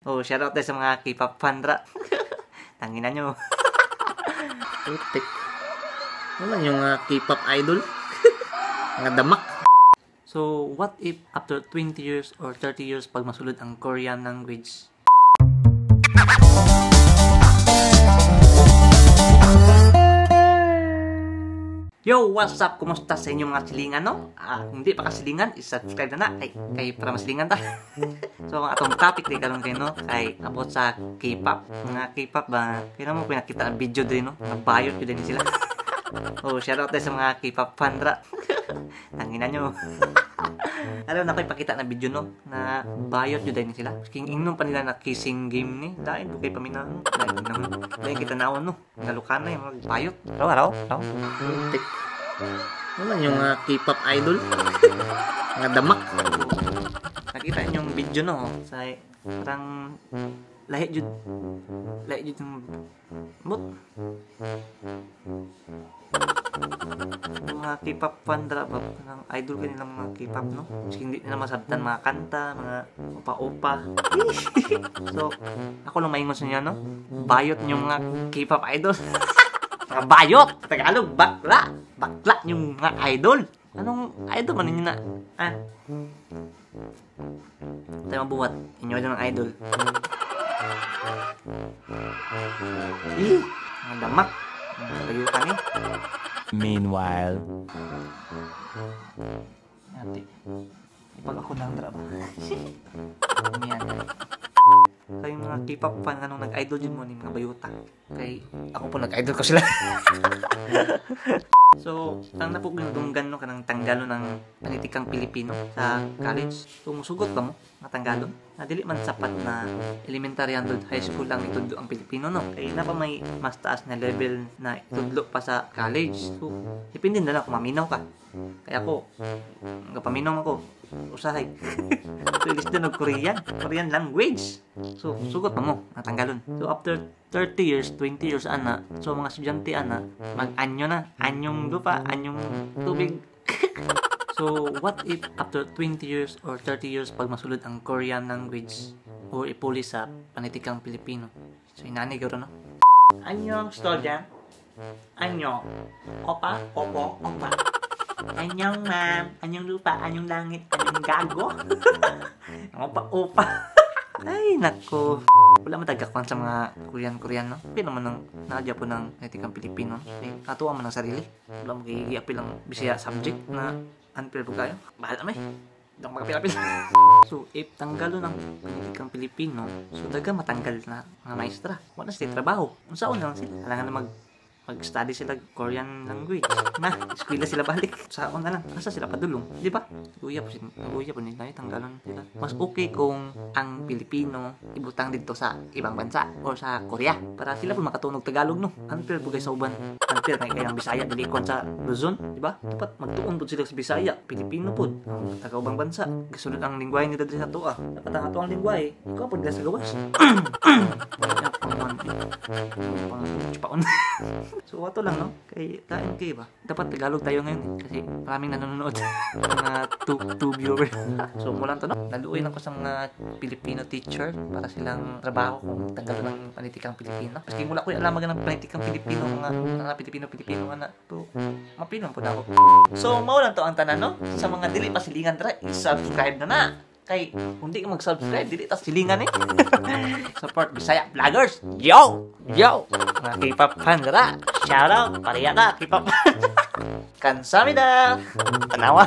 Oh, shoutout tayo sa mga K-pop fan ra. Tangina nyo. Putik. Wala yung K-pop idol. Mga damak. So, what if after 20 years or 30 years pag masulod ang Korean language? Yo, what's up? Kumusta sa inyong mga silingan, no? Hindi pa kasilingan, is-subscribe na na. Kay para masilingan ta. So, atong topic din karon kayo, no? Kay about sa K-pop. Mga K-pop ba? Kaya mo pinakita ang video din, no? Nabayot yun din sila. Oh, shoutout tayo sa mga K-pop fan ra. Tangina nyo. Alam na ko ipakita na video, no? Na bayot yun din sila. King ingnon pa nila na kissing game ni. Dahil ko kay paminaw. Dahil kita naon, no? Nalukan na yung mga bayot. Araw. Putik. Wala yung K-pop idol. Mga damak. Nakita niyo yung video, no? Sa parang lahi jud yung bot. Mga K-pop fan dra ba? Parang idol kanilang mga K-pop, no? Kasi hindi nila masabtan mga kanta, mga opa-opa. So, ako lang maingon sa inyo, no? Bayot yung mga K-pop idol. Mga bayot! Tagalog, bakla! Bakla yung mga idol! Anong idol man ninyo na? Tayo mabuhat. Inyo ng idol. Ang damak. Ang bayutan eh. Meanwhile, Ate, ipag ako lang drama. Yan. Kayong mga K-pop fan, anong nag-idol dyan mo ni mga bayuta? Kay ako po nag-idol ko sila. So, ang napugdunggan no kanang tanggalo ng panitikang Pilipino sa college. So, musugot ba mo nga tanggalo? Na dili man sapat na elementary hangtod high school lang itudlo ang Pilipino, no? Kay na pa may mas taas na level na itudlo pa sa college. So, depende na lang kung maminaw ka. Kaya ako, paminaw ako, usahay. So, ilis din og Korean language. So, sugot pa mo nga tanggalon. So, after 30 years, 20 years ana, so mga estudyante ana, mag-anyo na, anyong lupa, anyong tubig. So, what if after 20 years or 30 years pag masulod ang Korean language or ipuli sa panitikang Pilipino? So, inani garo, no? Anyong student, anyong opa, opo, opa. Anyong ma'am, anyong lupa, anyong langit, anyong gago. Opa, opa. Ay, nako. Wala matagakpan sa mga Korean, no? Pero naman ng nadya po ng netikang Pilipino. Katuwa man ang sarili. Wala magigiyapil ang bisaya subject na unfair po kayo. Bahala may. Hindi magapil-apil. So, if tanggalo ng netikang Pilipino, so daga matanggal na mga maestra. Wala sila trabaho. Unsaon na lang sila. Kailangan na mag-study sila Korean language. Na, eskwela sila balik. Sa na lang. Asa sila padulong. Di ba? Guya po nila. Tanggalan sila. Mas okay kung ang Pilipino ibutang dito sa ibang bansa o sa Korea. Para sila po makatunog Tagalog, no? Unfair po kayo sa uban. Unfair na kayang Bisaya. Dili kon sa Luzon. Di ba? Dapat magtuon po sila sa Bisaya. Pilipino po. Ang taga-ubang bansa. Gasunod ang lingwahe nila dito sa toa. Dapat ang ato ang lingwahe. Ikaw po nila sa gawas. So, wato lang, no? Kay kain kayo ba? Dapat Tagalog tayo ngayon, eh. Kasi maraming nanonood. Mga 2 viewers. So, mula to, no? Naluoy lang ko sa mga Filipino teacher para silang trabaho kung Tagalog ng panitikang Pilipino. Kasi mula ko yung alaman ng panitikang Pilipino, mga Pilipino nga na. So, mapilong po na ako. So, maulan to ang tanan, no? Sa mga dili pa silingan tara, i-subscribe na na. Kay, kung di ka mag-subscribe, dili tas silingan eh. Support Bisaya Vloggers. Yo! Mga K-pop fan dara. Shoutout, pariya na, K-pop fan. Kansamida. Tanawa.